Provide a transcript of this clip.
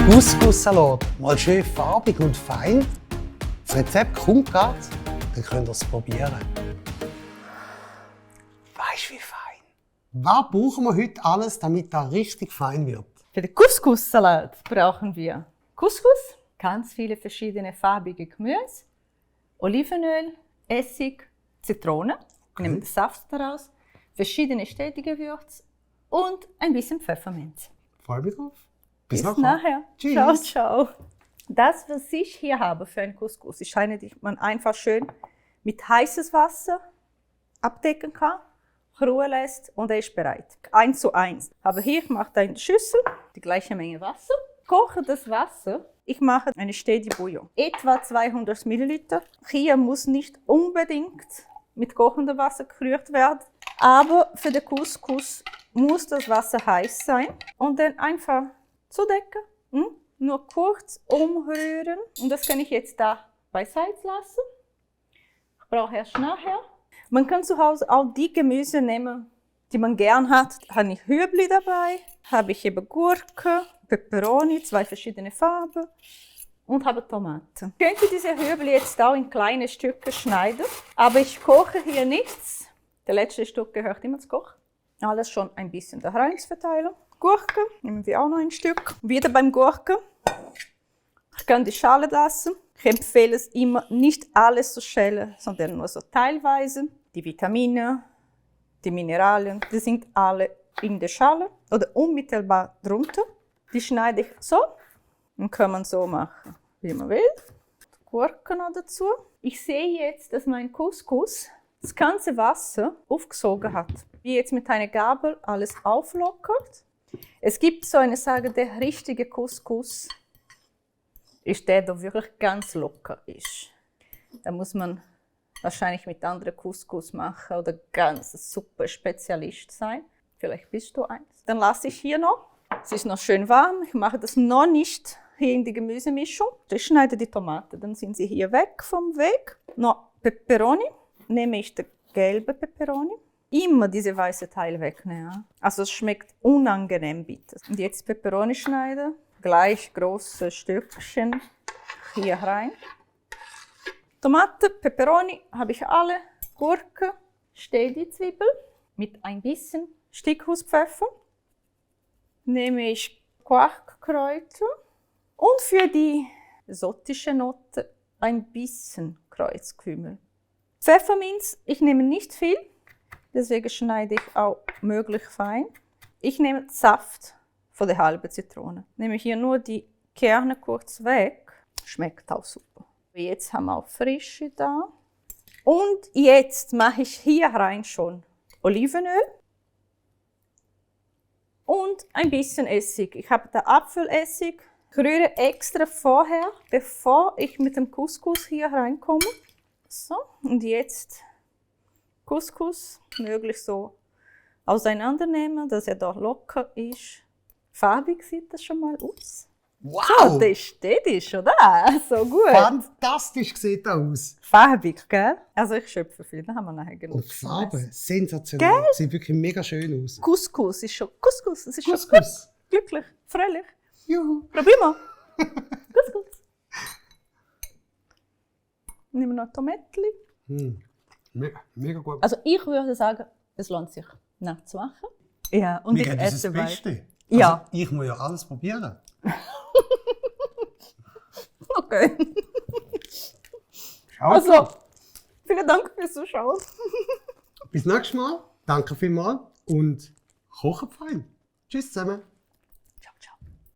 Couscous-Salat. Mal schön farbig und fein. Das Rezept kommt gerade, dann könnt ihr es probieren. Weisst du, wie fein? Was brauchen wir heute alles, damit das richtig fein wird? Für den Couscous-Salat brauchen wir Couscous, ganz viele verschiedene farbige Gemüse, Olivenöl, Essig, Zitrone, nehmen den Saft daraus, verschiedene Städtegewürze und ein bisschen Pfefferminz. Freue mich drauf. Bis nachher. Tschüss. Ciao, ciao. Das, was ich hier habe für einen Couscous, ist eine, die man einfach schön mit heißes Wasser abdecken kann, ruhen lässt und er ist bereit. 1:1. Aber hier, ich mache eine Schüssel, die gleiche Menge Wasser, koche das Wasser. Ich mache eine Steady Bouillon, etwa 200 Milliliter. Hier muss nicht unbedingt mit kochendem Wasser gerührt werden, aber für den Couscous muss das Wasser heiß sein und dann einfach zudecken, nur kurz umrühren und das kann ich jetzt da beiseite lassen. Ich brauche erst nachher. Man kann zu Hause auch die Gemüse nehmen, die man gern hat. Habe ich Hübli dabei, habe ich eben Gurke, Peperoni, 2 verschiedene Farben und habe Tomaten. Ich könnte diese Hübli jetzt auch in kleine Stücke schneiden, aber ich koche hier nichts. Der letzte Stück gehört immer zu kochen. Alles schon ein bisschen da rein zu verteilen. Gurke, nehmen wir auch noch ein Stück. Wieder beim Gurke. Ich kann die Schale lassen. Ich empfehle es immer, nicht alles zu schälen, sondern nur so teilweise. Die Vitamine, die Mineralien, die sind alle in der Schale oder unmittelbar drunter. Die schneide ich so und kann man so machen, wie man will. Gurke noch dazu. Ich sehe jetzt, dass mein Couscous das ganze Wasser aufgesogen hat. Wie jetzt mit einer Gabel alles auflockert. Es gibt so eine Sage, der richtige Couscous ist der, der wirklich ganz locker ist. Da muss man wahrscheinlich mit anderen Couscous machen oder ganz super Spezialist sein. Vielleicht bist du eins. Dann lasse ich hier noch. Es ist noch schön warm. Ich mache das noch nicht hier in die Gemüsemischung. Ich schneide die Tomaten, dann sind sie hier weg vom Weg. Noch Peperoni. Nehme ich den gelben Peperoni. Immer diese weiße Teil wegnehmen. Also es schmeckt unangenehm bitter. Und jetzt Peperoni schneiden. Gleich große Stückchen hier rein. Tomaten, Peperoni habe ich alle. Gurke, Steady-Zwiebel mit ein bisschen Stickhuspfeffer. Nehme ich Quarkkräuter und für die exotische Note ein bisschen Kreuzkümmel. Pfefferminz, ich nehme nicht viel, deswegen schneide ich auch möglichst fein. Ich nehme Saft von der halben Zitrone. Nehme hier nur die Kerne kurz weg. Schmeckt auch super. Jetzt haben wir auch Frische da. Und jetzt mache ich hier rein schon Olivenöl und ein bisschen Essig. Ich habe da Apfelessig. Ich rühre extra vorher, bevor ich mit dem Couscous hier reinkomme. So, und jetzt Couscous möglichst so auseinandernehmen, dass er da locker ist. Farbig sieht das schon mal aus. Wow! So, das steht, oder? So gut. Fantastisch sieht das aus. Farbig, gell? Also ich schöpfe viel, da haben wir nachher genug. Und die Farbe, sensationell. Gell? Sieht wirklich mega schön aus. Couscous ist schon Couscous. Es ist Couscous. schon glücklich, fröhlich. Juhu. Probier mal. Couscous. Nehmen wir noch Tomatli. Mega gut. Also ich würde sagen, es lohnt sich nachzumachen. Ja, und Mir ich geht das esse das bald. Beste. Ja. Also, ich muss ja alles probieren. Okay. Schau Also, vielen Dank fürs Zuschauen. Bis nächstes Mal. Danke vielmals und kochen fein. Tschüss zusammen.